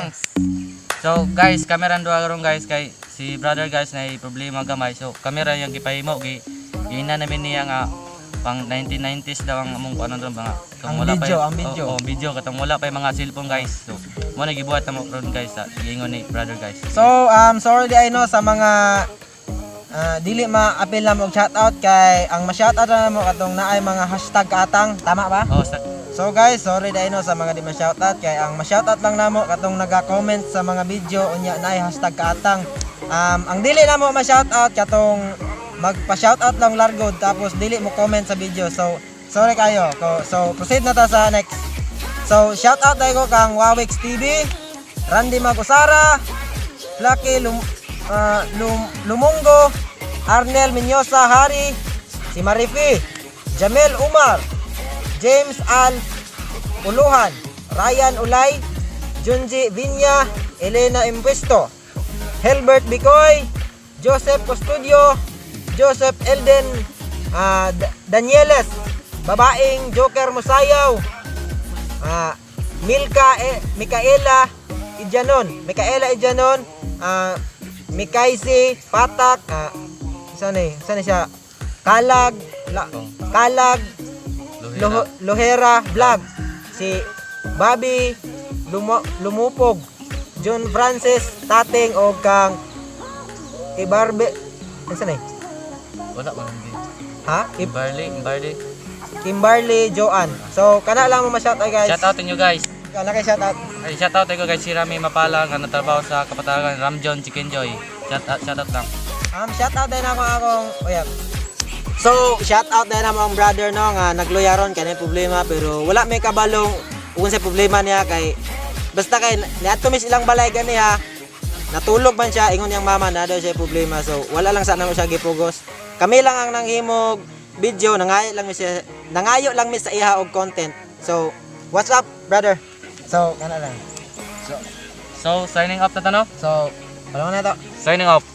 Thanks. So guys, kamera duha karon, guys, kay si brother, guys, na problema gamay. So kamera yung gipahimo, giina namin niya nga pang 1990s daw ang among kuan ron mga katong Ang wala pa video, ang video. Oh, video katong wala pa yung mga cellphone, guys. So mo na gibuhat namo ron, guys, sa giingon ni brother, guys. So, sorry di ay no sa mga dili ma-apil na mo og shoutout kay ang ma-shoutout na mo katong naay mga #kaatang, tama ba? Oh, sa, So guys, sorry dai no sa mga di ma-shoutout kay ang ma-shoutout lang namo katong naga-comment sa mga video unya naay #kaatang. Ang dili namo ma-shoutout katong magpa-shoutout lang largod tapos dili mo comment sa video. So sorry kayo. So proceed na ta sa next. So shoutout dai ko kang Wawix TV, Randy Magusara, Lucky Lumungo, Arnel Minyosa Hari, si Marifi, Jamel Umar, James Al Uluhan, Ryan Ulay, Junji Vinya, Elena Impuesto, Helbert Bicoy, Joseph Custodio, Joseph Elden Danieles, Babaeng Joker Musayaw, Milka Micaela Ijanon, Micaela Ijanon, Mikaisi Patak, saan eh? Saan siya? Kalag, Kalag, Luhera. Lohera Vlog, si Bobby Lumupog, John Francis Tating o kang Ibarbe, saan eh? Wala man hindi. Ha? Kimberly, Kimberly. Kimberly Joan. So, kana lang mo ma-shoutout, guys. Shout out to you, guys. Kana kay shoutout. Ay, shout out ko guys si Rami Mapala nga natrabaho sa Kapatagan, Ramjon Chicken Joy. Shout out lang. Shout out din ako akong uyab. So, shout out din ako ang brother no nga nagluyaron kay nay problema pero wala may kabalong kung sa problema niya kay basta kay niadto mis ilang balay gani ha. Natulog man siya, ingon niyang mama na daw siya problema. So, wala lang sana mo siya gipugos. Kami lang ang nanghimog video, nangayo lang mi sa iha og content. So, what's up, brother? So, kana lang. So, signing off na to, no? So, wala na to. Signing off.